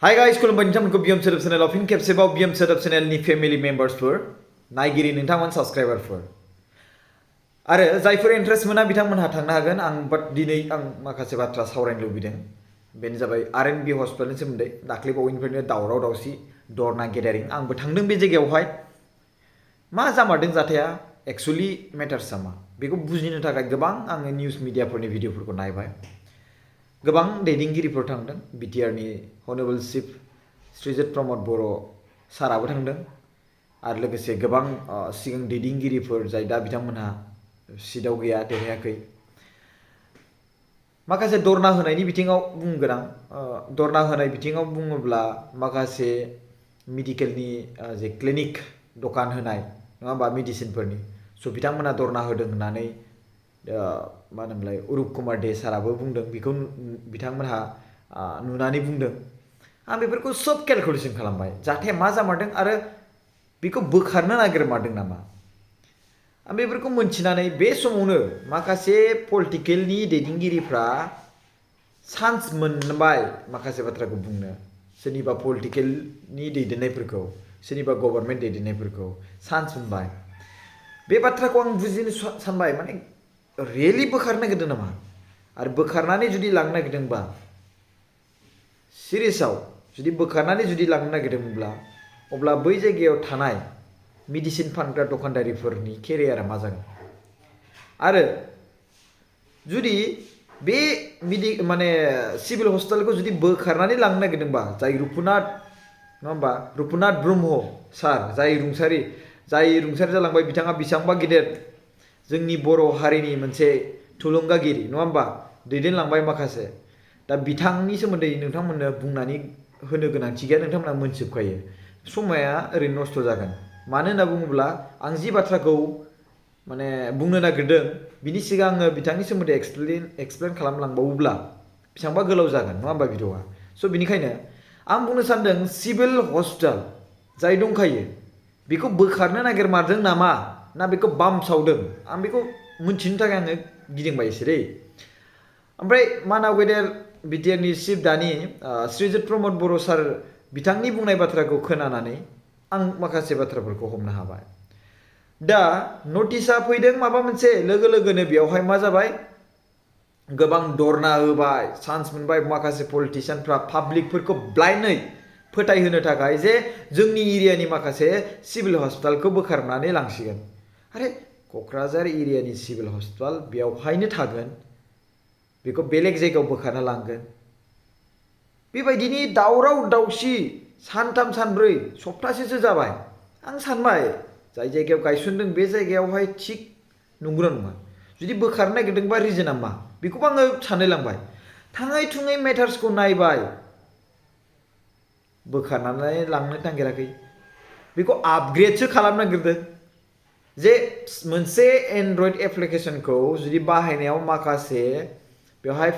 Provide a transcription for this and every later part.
Hi guys, खुलुमबाय नोंथांमोनखौ BM सोदोब चेनेलाव फिन खेबसेबाव बिएम सोदोब चेनेलनि फेमिलि मेम्बार्सफोर नायगिरि नोंथांमोन साबस्क्राइबारफोर आरो जायफोर इन्ट्रेस्ट मोना बिथांमोनहा थांनो हागोन बाट दिनै आं माखासे बाथ्रा सावरायनो लुबैदों बेनो जाबाय RNB हस्पिटालनि सोमोन्दै दाख्लै बावैनिफ्रायनो दावराव दावसि दरना गेदारिं आंबो थांदों बे जायगायावहाय मा जामारदों जाथाया एक्चुअली मेटार्सआ मा बेखौ बुजिनो थाखाय गोबां आङो निउस मिडियाफोरनि भिडिअफोरखौ नायबाय गोबां दैदेनगिरिफोर थांदों बिटिआरनि हनेबल चिफ श्रीजित प्रमद बर' साराबो थांदों आरो लोगोसे गोबां सिगां दैदेनगिरिफोर जाय दा बिथांमोनहा सिटआव गैया देरहायाखै माखासे दरना होनायनि बिथिङाव बुंगोन आं दरना होनाय बिथिङाव बुङोब्ला माखासे मेडिकेलनि जे क्लिनिक दखान होनाय नङा होमबा मेडिसिनफोरनि स' बिथांमोना दरना होदों होननानै मा होनोमोनलाय अरुप कुमार दे साराबो बुंदों बेखौ बिथांमोनहा नुनानै बुंदों आं बेफोरखौ सब केलकुलेसन खालामबाय जाहाथे मा जामारदों आरो बेखौ बोखारनो नागिरमारदों नामा आं बेफोरखौ मोनथिनानै बे समावनो माखासे पलिटिकेलनि दैदेनगिरिफ्रा चान्स मोनबाय माखासे बाथ्राखौ बुंनो सोरनिबा पलिटिकेलनि दैदेननायफोरखौ सोरनिबा गभर्नमेन्ट दैदेननायफोरखौ चान्स मोनबाय बे बाथ्राखौ आं बुजिनो सानबाय माने रियेलि बोखारनो नागिरदों नामा आरो बोखारनानै जुदि लांनो नागिरदोंबा सिरियासआव जुदि बोखारनानै जुदि लांनो नागिरदोंब्ला अब्ला बै जायगायाव थानाय मेडिसिन फानग्रा दखानदारिफोरनि केरियारा मा जागोन आरो जुदि बे माने सिभिल हस्पिटालखौ जुदि बोखारनानै लांनो नागिरदोंबा जाय रुपुनाथ नङा होमबा रुपुनाथ ब्रह्म सार जाय रुंसारि जालांबाय बिथाङा बेसेबांबा गिदिर जोंनि बर' हारिनि मोनसे थुलुंगागिरि नङा होमबा दैदेनलांबाय माखासे दा बिथांनि सोमोन्दै नोंथांमोननो बुंनानै होनो गोनांथि गैया नोंथांमोना मोनथिजोबखायो समाया ओरैनो नस्थ' जागोन मानो होनना बुङोब्ला आं जि बाथ्राखौ माने बुंनो नागिरदों बिनि सिगां आङो बिथांनि सोमोन्दै एक्सप्लेन खालामलांबावोब्ला बेसेबांबा गोलाव जागोन नङा होमबा भिडिअआ स' बिनिखायनो आं बुंनो सानदों सिभिल हस्पिटाल जाय दंखायो बेखौ बोखारनो नागिरमारदों नामा ना बेखौ बाम्प सावदों आं बेखौ मोनथिनो थाखाय आङो गिदिंबाय एसे दै ओमफ्राय मानाव गेदेर बिटिआरनि चिफ दानि श्रीजित प्रमद बर' सार बिथांनि बुंनाय बाथ्राखौ खोनानानै आं माखासे बाथ्राफोरखौ हमनो हाबाय दा नटिसआ फैदों माबा मोनसे लोगो लोगोनो बेयावहाय मा जाबाय गोबां दरना होबाय चान्स मोनबाय माखासे पलिटिसियानफ्रा पाब्लिकफोरखौ ब्लाइन्डै फोथायहोनो थाखाय जे जोंनि एरियानि माखासे सिभिल हस्पिटालखौ बोखारनानै लांसिगोन आरे क'क्राझार एरियानि सिभिल हस्पिटाल बेयावहायनो थागोन बेखौ बेलेग जायगायाव बोखारना लांगोन बेबायदिनि दावराव दावसि सानथाम सानब्रै सप्तासेसो जाबाय आं सानबाय जाय जायगायाव गायसनदों बे जायगायावहाय थिग नंगौना नङा जुदि बोखारनो नागिरदोंबा रिजोना मा बेखौबो आङो सानलायलांबाय थाङै थुङै मेटार्सखौ नायबाय बोखारनानै लांनो नागिराखै बेखौ आपग्रेडसो खालामनो नागिरदों जे मोनसे एन्ड्रइड एप्लिकेसनखौ जुदि बाहायनायाव माखासे बेवहाय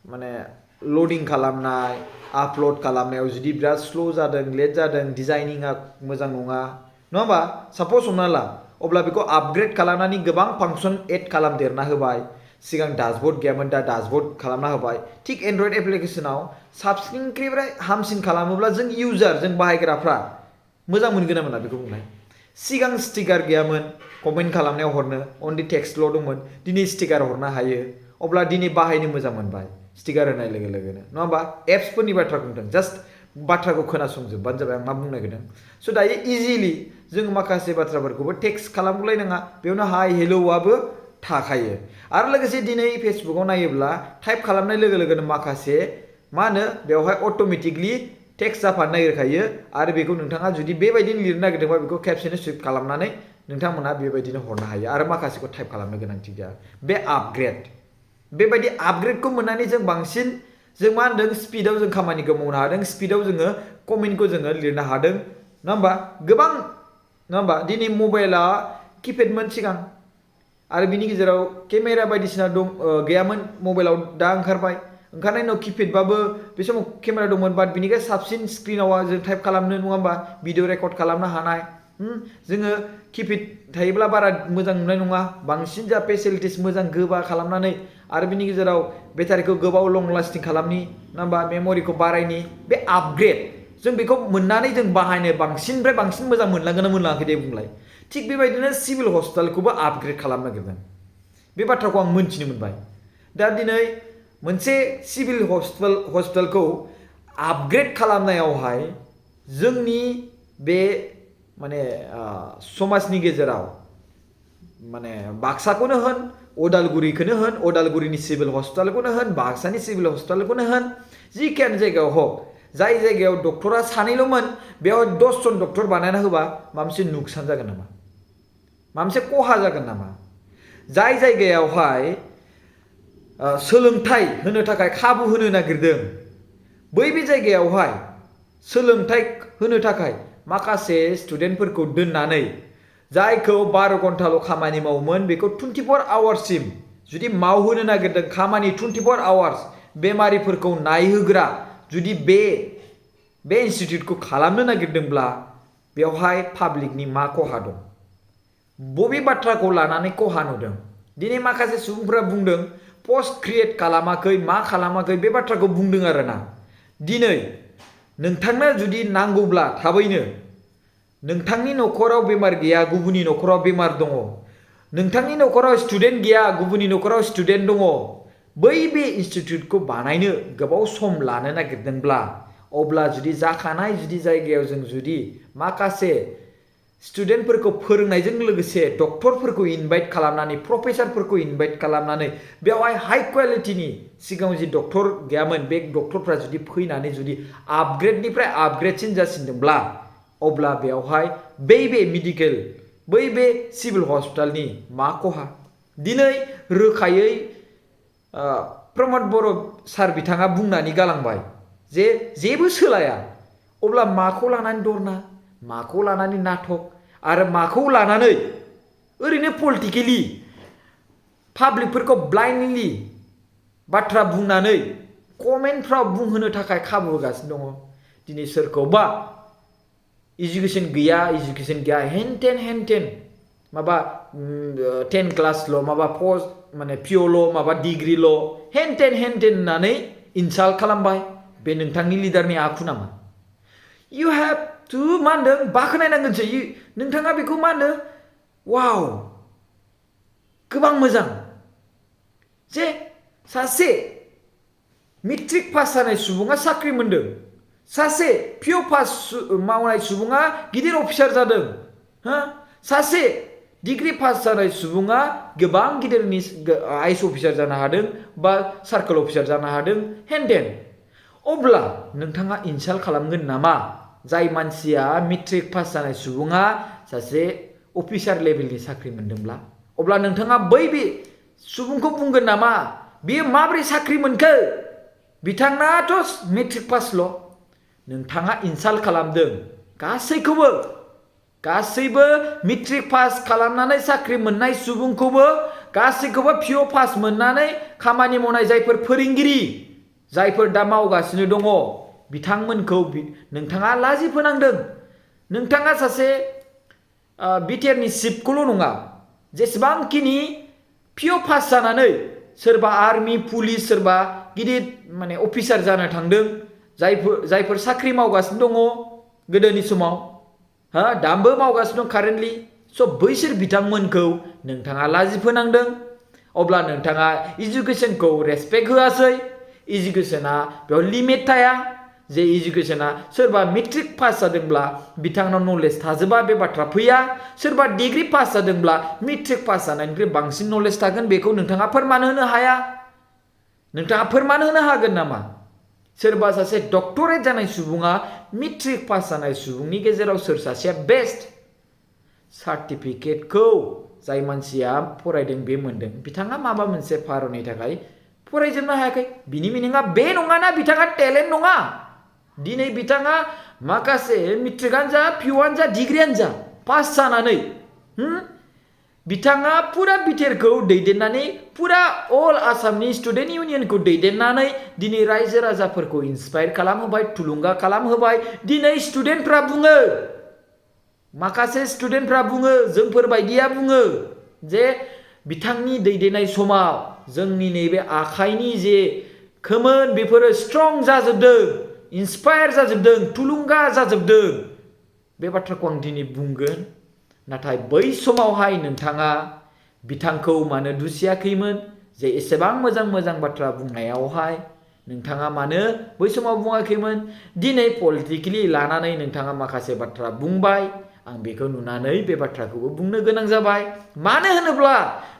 माने लडिं खालामनाय आपल'ड खालामनायाव जुदि बिराद स्ल' जादों लेट जादों डिजाइनिंआ मोजां नङा होमबा साप'ज हमना ला अब्ला बेखौ आपग्रेड खालामनानै गोबां फांसन एड खालामदेरना होबाय सिगां डासबर्ड गैयामोन दा डासबर्ड खालामना होबाय थिग एन्ड्रइड एप्लिकेसनाव साबसिननिफ्राय हामसिन खालामोब्ला जों इउजार जों बाहायग्राफ्रा मोजां मोनगोन ना मोना बेखौ बुंनाय सिगां स्टिकार गैयामोन कमेन्ट खालामनायाव हरनो अनलि टेक्सटल' दंमोन दिनै स्टिकार हरनो हायो अब्ला दिनै बाहायनो मोजां मोनबाय स्टिकार होनाय लोगो लोगोनो नङा होमबा एप्सफोरनि बाथ्रा बुंदों जास्ट बाथ्राखौ खोनासंजोबबानो जाबाय आं मा बुंनो नागिरदों स' दायो इजिलि जों माखासे बाथ्राफोरखौबो टेक्स्ट खालामलायनाङा बेयावनो हाय हेल'आबो थाखायो आरो लोगोसे दिनै फेसबुकाव नायोब्ला टाइप खालामनाय लोगो लोगोनो माखासे मा होनो बेवहाय अट'मेटिकलि टेक्स्ट जाफानो नागिरखायो आरो बेखौ नोंथाङा जुदि बेबायदिनो लिरनो नागिरदोंबा बेखौ खेबसेनो सुइप खालामनानै नोंथांमोना बेबायदिनो हरनो हायो आरो माखासेखौ टाइप खालामनो गोनांथि गैया बे आपग्रेड बेबायदि आपग्रेडखौ मोननानै जों बांसिन जों मा होनदों स्पिडआव जों खामानिखौ मावनो हादों स्पिडआव जोङो कमेन्टखौ जोङो लिरनो हादों नङा होमबा गोबां नङा होमबा दिनै मबाइला किपेडमोन सिगां आरो बिनि गेजेराव केमेरा बायदिसिना दं गैयामोन मबाइलाव दा ओंखारबाय ओंखारनायनि उनाव किपेडबाबो बे समाव केमेरा दंमोन बाट बिनिखाय साबसिन स्क्रिनाव जों टाइप खालामनो नङा होमबा भिडिअ रेकर्ड खालामनो हानाय जोङो किपिड थायोब्ला बारा मोजां नुनाय नङा बांसिन जा फेसिलिटिस मोजां गोबा खालामनानै आरो बिनि गेजेराव बेटारिखौ गोबाव लं लास्टिं खालामनि नङा होमबा मेम'रिखौ बारायनि बे आपग्रेड जों बेखौ मोननानै जों बाहायनो बांसिननिफ्राय बांसिन मोजां मोनलांगोन ना मोनलाङाखै दे बुंलाय थिग बेबायदिनो सिभिल हस्पिटालखौबो आपग्रेड खालामनो नागिरदों बे बाथ्राखौ आं मोनथिनो मोनबाय दा दिनै मोनसे सिभिल हस्पिटालखौ आपग्रेड खालामनायावहाय जोंनि बे माने समाजनि गेजेराव माने बाक्साखौनो होन उदालगुरिखौनो होन उदालगुरिनि सिभिल हस्पिटालखौनो होन बाक्सानि सिभिल हस्पिटालखौनो होन जिखियानो जायगायाव हक जाय जायगायाव डक्टरा सानैल'मोन बेयाव 10 जन डक्टर बानायना होबा माबा मोनसे नुकसान जागोन नामा माबा मोनसे खहा जागोन नामा जाय जायगायावहाय सोलोंथाइ होनो थाखाय खाबु होनो नागिरदों बै जायगायावहाय सोलोंथाइ होनो थाखाय माखासे स्टुडेन्टफोरखौ दोननानै जायखौ 12 घन्टाल' खामानि मावोमोन बेखौ 24 आवार्ससिम जुदि मावहोनो नागिरदों खामानि 24 आवार्स बेमारिफोरखौ नायहोग्रा जुदि बे इनस्टिट्युटखौ खालामनो नागिरदोंब्ला बेवहाय पाब्लिकनि मा खहा दं बबे बाथ्राखौ लानानै खहा नुदों दिनै माखासे सुबुंफोरा बुंदों पस्ट क्रिएट खालामाखै मा खालामाखै बे बाथ्राखौ बुंदों आरोना दिनै नोंथांनो जुदि नांगौब्ला थाबैनो नोंथांनि न'खराव बेमार गैया गुबुननि न'खराव बेमार दङ नोंथांनि न'खराव स्टुडेन्ट गैया गुबुननि न'खराव स्टुडेन्ट दङ बै बे इनस्टिट्युटखौ बानायनो गोबाव सम लानो नागिरदोंब्ला अब्ला जुदि जाखानाय जुदि जायगायाव जों जुदि माखासे स्टुडेन्टफोरखौ फोरोंनायजों लोगोसे डक्टरफोरखौ इनभाइट खालामनानै प्रफेसारफोरखौ इनभाइट खालामनानै बेवहाय हाई क्वालिटिनि सिगाङाव जि डक्टर गैयामोन बे डक्टरफ्रा जुदि फैनानै जुदि आपग्रेडनिफ्राय आपग्रेडसिन जासिनदोंब्ला अब्ला बेवहाय बे मेडिकेल बे सिभिल हस्पिटालनि मा खहा दिनै रोखायै प्रमद बर' सार बिथाङा बुंनानै गालांबाय जे जेबो सोलाया अब्ला माखौ लानानै धरना माखौ लानानै नाटक आरो माखौ लानानै ओरैनो पलिटिकेलि पाब्लिकफोरखौ ब्लाइन्डलि बाथ्रा बुंनानै कमेन्टफ्राव बुंहोनो थाखाय खाबु होगासिनो दङ दिनै सोरखौबा इडुकेसन गैया हेनटेन माबा 10 क्लासल' माबा पोस्ट माने पिअल' माबा डिग्रिल' हेनटेन होननानै इनसाल्ट खालामबाय बे नोंथांनि लिडारनि आखु नामा इउ हेभ टु मा होनदों बाख्नायनांगोनसो नोंथाङा बेखौ मा होनो वाव गोबां मोजां जे सासे मेट्रिक पास जानाय सुबुङा साख्रि मोनदों सासे पिअ पास मावनाय सुबुङा गिदिर अफिसार जादों सासे डिग्री पास जानाय सुबुङा गोबां गिदिरनि आइएस अफिसार जानो हादों बा सार्कोल अफिसार जानो हादों हेनदेन अब्ला नोंथाङा इनसाल्ट खालामगोन नामा जाय मानसिया मेट्रिक पास जानाय सुबुङा सासे अफिसार लेभेलनि साख्रि मोनदोंब्ला अब्ला नोंथाङा बे सुबुंखौ बुंगोन नामा बियो माबोरै साख्रि मोनखो बिथांनाथ' मेट्रिक पासल' नोंथाङा इनसाल्ट खालामदों गासैबो मेट्रिक पास खालामनानै साख्रि मोननाय सुबुंखौबो गासैखौबो पिअ पास मोननानै खामानि मावनाय जायफोर फोरोंगिरि जायफोर दा मावगासिनो दङ बिथांमोनखौ नोंथाङा लाजि फोनांदों नोंथाङा सासे बिटिआरनि चिफखौल' नङा जेसेबांखिनि पिअ पास जानानै सोरबा आर्मि पुलिस सोरबा गिदिर माने अफिसार जानो थांदों जायफोर साख्रि मावगासिनो दङ गोदोनि समाव दाबो मावगासिनो दं कारेन्टलि स' बैसोर बिथांमोनखौ नोंथाङा लाजि फोनांदों अब्ला नोंथाङा इडुकेसनखौ रेसपेक्ट होआसै इडुकेसना बेयाव लिमिट थाया जे इडुकेसना सोरबा मेट्रिक पास जादोंब्ला बिथांनाव नलेज थाजोबा बे बाथ्रा फैया सोरबा डिग्री पास जादोंब्ला मेट्रिक पास जानायनिख्रुइ बांसिन नलेज थागोन बेखौ नोंथाङा फोरमान होनो हाया नोंथाङा फोरमान होनो हागोन नामा सोरबा सासे डक्टरेट जानाय सुबुङा मेट्रिक पास जानाय सुबुंनि गेजेराव सोर सासेया बेस्ट सार्टिफिकेटखौ जाय मानसिया फरायदों बे मोनदों बिथाङा माबा मोनसे भारतनि थाखाय फरायजोबनो हायाखै बिनि मिनिङा बे नङाना बिथाङा टेलेन्ट नङा दिनै बिथाङा माखासे मेट्रिकआनो जा पिअआनो जा डिग्रियानो जा पास जानानै बिथाङा पुरा बिटिआरखौ दैदेननानै पुरा अल आसामनि स्टुडेन्ट इउनियनखौ दैदेननानै दिनै रायजो राजाफोरखौ इन्सपायार खालामहोबाय थुलुंगा खालामहोबाय दिनै स्टुडेन्टफ्रा बुङो माखासे स्टुडेन्टफ्रा बुङो जोंफोरबायदिया बुङो जे बिथांनि दैदेननाय समाव जोंनि नैबे आखाइनि जे खोमोन बेफोरो स्ट्रं जाजोबदों, इन्सपायार जाजोबदों, थुलुंगा जाजोबदों। बे बाथ्राखौ आं दिनै बुंगोन। नाथाय बै समावहाय नोंथाङा बिथांखौ मानो दुसियाखैमोन जे एसेबां मोजां मोजां बाथ्रा बुंनायावहाय नोंथाङा मानो बै समाव बुङाखैमोन? दिनै पलिटिकेलि लानानै नोंथाङा माखासे बाथ्रा बुंबाय। आं बेखौ नुनानै बे बाथ्राखौबो बुंनो गोनां जाबाय। मानो होनोब्ला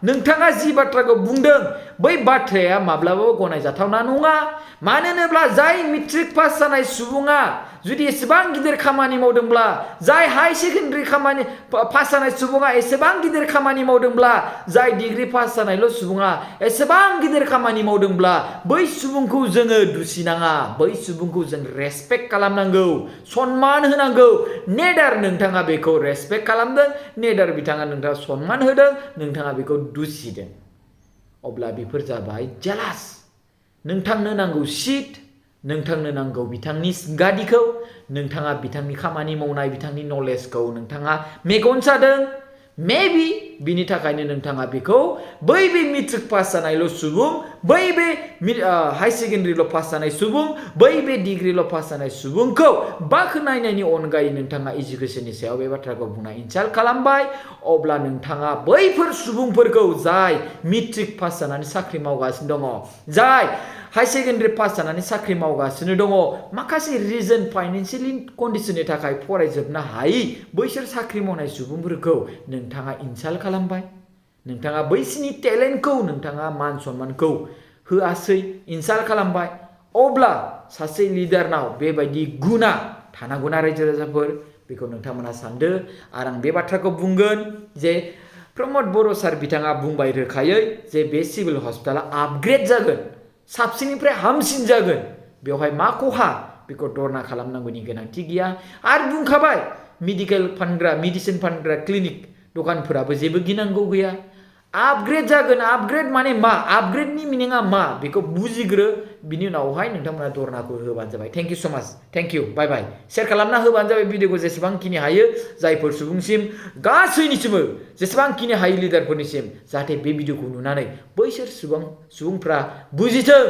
नोंथाङा जि बाथ्राखौ बुंदों बै बाथ्राया माब्लाबाबो गनायजाथावना नङा। मानो होनोब्ला जाय मेट्रिक पास जानाय सुबुङा जुदि एसेबां गिदिर खामानि मावदोंब्ला, जाय हाई सेकेन्डारि खामानि पास जानाय सुबुङा एसेबां गिदिर खामानि मावदोंब्ला, जाय डिग्री पास जानायल' सुबुङा एसेबां गिदिर खामानि मावदोंब्ला, बै सुबुंखौ जोङो दुसिनाङा। बै सुबुंखौ जों रेसपेक्ट खालामनांगौ, सनमान होनांगौ। नेदार नोंथाङा बेखौ रेसपेक्ट खालामदों, नेदार बिथाङा नोंथाङा सनमान होदों, नोंथाङा बेखौ दुसिदों। अब्ला बेफोर जाबाय जेलास। नोंथांनो नांगौ सिट, नोंथांनो नांगौ बिथांनि गादिखौ, नोंथाङा बिथांनि खामानि मावनाय, बिथांनि नलेजखौ नोंथाङा मेगन सादों। मेबि बिनि थाखायनो नोंथाङा बेखौ बै मेट्रिक पास जानायल' सुबुं, बै हाई सेकेन्डारिल' पास जानाय सुबुं, बै डिग्रील' पास जानाय सुबुंखौ बाख्नायनायनि अनगायै नोंथाङा इडुकेसननि सायाव बे बाथ्राखौ बुंना इनसाल्ट खालामबाय। अब्ला नोंथाङा बैफोर सुबुंफोरखौ जाय मेट्रिक पास जानानै साख्रि मावगासिनो दङ, जाय हाई सेकेन्डारि पास जानानै साख्रि मावगासिनो दङ, माखासे रिजन फाइनान्सियेलि कन्डिसननि थाखाय फरायजोबनो हायि बैसोर साख्रि मावनाय सुबुंफोरखौ नोंथाङा इनसाल्ट खालामबाय। नोंथाङा बैसोरनि टेलेन्टखौ नोंथाङा मान सनमानखौ होआसै, इनसाल्ट खालामबाय। अब्ला सासे लिडारनाव बेबायदि गुना थानांगौना रायजो राजाफोर? बेखौ नोंथांमोना सानदो। आरो आं बे बाथ्राखौ बुंगोन जे प्रमद बर' सार बिथाङा बुंबाय रोखायै जे बे सिभिल हस्पिटाला आपग्रेड जागोन, साबसिननिफ्राय हामसिन जागोन। बेवहाय मा खहा बेखौ धरना खालामनांगौनि गोनांथि गैया। आरो बुंखाबाय मेडिकेल फानग्रा, मेडिसिन फानग्रा क्लिनिक दखानफोराबो जेबो गिनांगौ गैया। आपग्रेड जागोन। आपग्रेड माने मा? आपग्रेडनि मिनिङा मा बेखौ बुजिग्रो। बिनि उनावहाय नोंथांमोना धरनाखौ होबानो जाबाय। Thank you so much. Thank you. Bye bye. Share खालामना होबानो जाबाय भिडिअखौ जेसेबांखिनि हायो जायफोर सुबुंसिम, गासैनिसिमबो जेसेबांखिनि हायो लिडारफोरनिसिम, जाहाथे बे भिडिअखौ नुनानै बैसोर सुबुंफ्रा बुजिथों।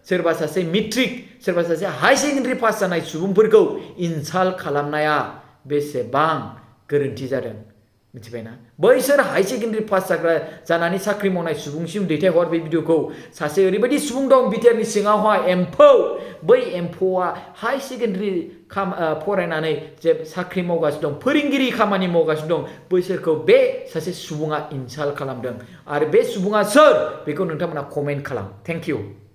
सोरबा सासे मेट्रिक, सोरबा सासे हाई सेकेन्डारि पास जानाय सुबुंफोरखौ इनसाल्ट खालामनाया बेसेबां गोरोन्थि जादों, मिथिबायना? बैसोर हाई सेकेन्डारि पास जानानै साख्रि मावनाय सुबुंसिम दैथायहर बे भिडिअखौ। सासे ओरैबायदि सुबुं दं बिटिआरनि सिङावहाय एम्फौ, बै एम्फौआ हाई सेकेन्डारि फरायनानै जे साख्रि मावगासिनो दं, फोरोंगिरि खामानि मावगासिनो दं, बैसोरखौ बे सासे सुबुङा इनसाल्ट खालामदों। आरो बे सुबुङा सोर बेखौ नोंथांमोना कमेन्ट खालाम। Thank you.